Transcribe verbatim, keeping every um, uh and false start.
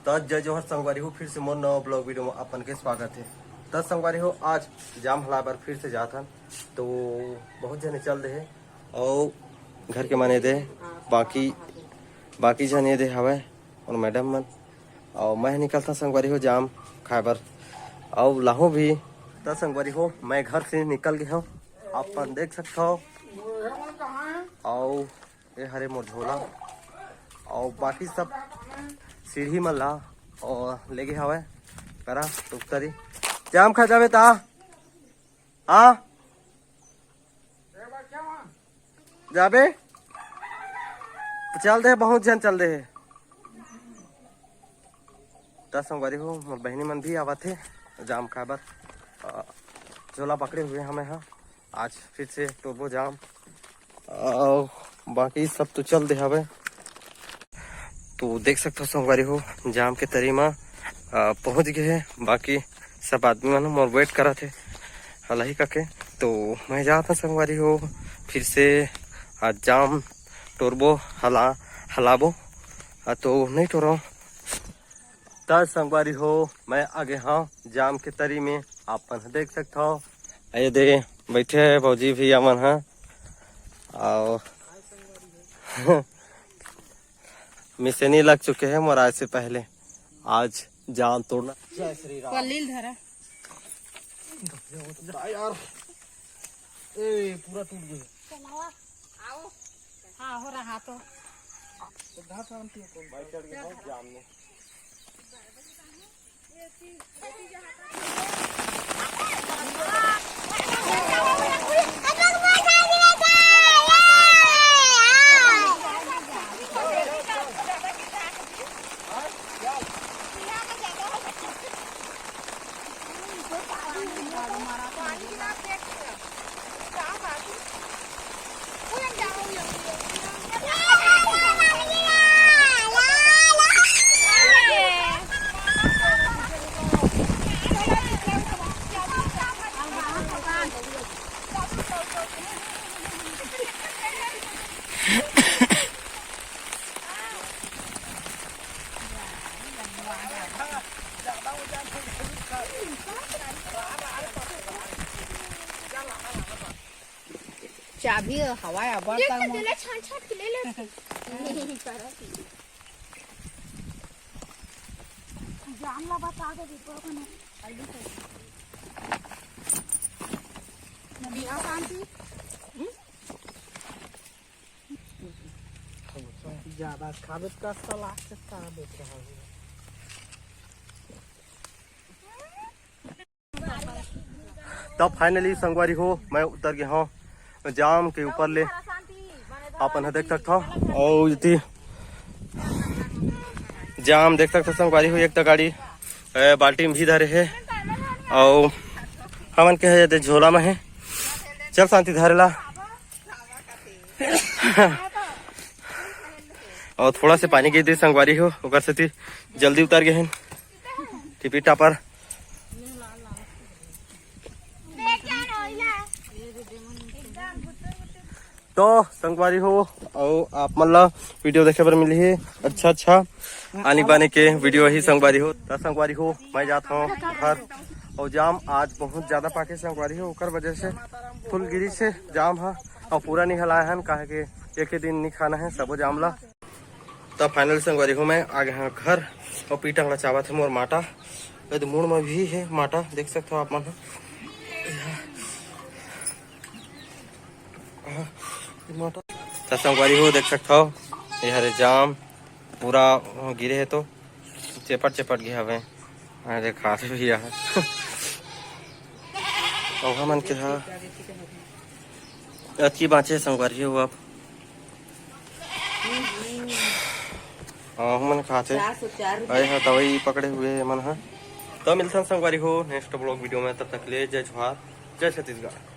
त जय जोहार संगवारी हो, फिर से मोर नवा ब्लॉग वीडियो में अपन के स्वागत है। त संगवारी हो, आज जाम हलाए बर फिर से जात हन, तो बहुत झने चल दे हे, और घर के मन ए दे, बाकी बाकी झन ए दे हवय, और मैडम मन, और मैं निकलता संगवारी हो जाम खाए बर, और लाहू भी। त संगवारी हो, मैं घर से निकल गए हूँ, अपन देख सकता हो, और ये हरे मोर झोला, और बाकी सब सीढ़ी मन ला और लेगे हवय करा टुकतरी। जाम खा जाबे ता, हाँ जाबे, चल दे, बहुत झन चल दे हे। त संगवारी हो, मोर बहिनी मन भी आवत हे जाम खाए बर। अ, झोला पकड़े हुए हमें हा, आज फिर से टोरबो जाम। अ, बाकी सब तो चल दे हवे। तो देख सकथो संगवारी हो, जाम के तरी मा, अ, पहुँच गए हे। बाकी सब आदमी मन मोर वेट करत हे हलाही कके। तो मैं जात हूँ संगवारी हो, फिर से आज जाम टोरबो, हला हलाबो। अ, तो नहीं टोरो। त संगवारी हो, मैं आगे हव जाम के तरी में, आप मन देख सकथव। ये दे बैठे हे भौजी भैया मन ह, और मिसेनी लग चुके हैं मोर आए से पहले। आज जाम तोड़ना। जय श्री राम। पल्लील धरा। यार, ए, पूरा टूट गया। चलावा। आओ। हाँ, हो रहा तो। भाई चढ़ गया जाम में। चाबी हवा है, अब्बड़ ये तक तो मन। दिले छाट छाट के ले ले। जाम ला बता दे दीपक ने। नदिया शांति। ज्यादा खाबे त सलाद से का देखे हवे। तब फाइनली संगवारी हो, मैं उतर गया हूँ जाम के ऊपर ले। अपन ह देख सकत हव, और इति जाम देख सकत हव संगवारी हो, एक त गाड़ी, ए, बाल्टी में भी धरे हे, और हमन के हे एदे झोला में हे। चल शांति धरे ला। और थोड़ा से पानी गिर दे संगवारी हो, ओकर सेती जल्दी उतर गए हैं टिपी टापर। तो संगवारी हो, और आप मन ला वीडियो देखे बर मिलही अच्छा अच्छा आनी बानी के वीडियो ही संगवारी हो। त संगवारी हो, मैं जात हूँ घर, और जाम आज बहुत ज्यादा पाके संगवारी हो, ओकर वजह से फुल गिरी से जाम ह, और पूरा नहीं हलाए हन, काहे के एक ही दिन नहीं खाना है सबो जाम ला। त फाइनल संगवारी हो, मैं आ गया हूँ घर, और पीटा वाला चावत है मोर माटा, ये तो मुड़ में भी है माटा, देख सकते हो आप मन ह। त संगवारी हो, देख सकत हव, ये हरे जाम पूरा गिरे हे तो चेपट चेपट गे हवे। अरे खात भी है। अउ हमन के हा अतकी बाँचे हे संगवारी हो अब। अउ हमन खात हे। चार सौ चार रुपये। अरे हा दवाई पकड़े हुए हे मन हा। तो मिलथन संगवारी हो नेक्स्ट ब्लॉग वीडियो में, तब तक ले जय जोहार, जय छत्तीसगढ़।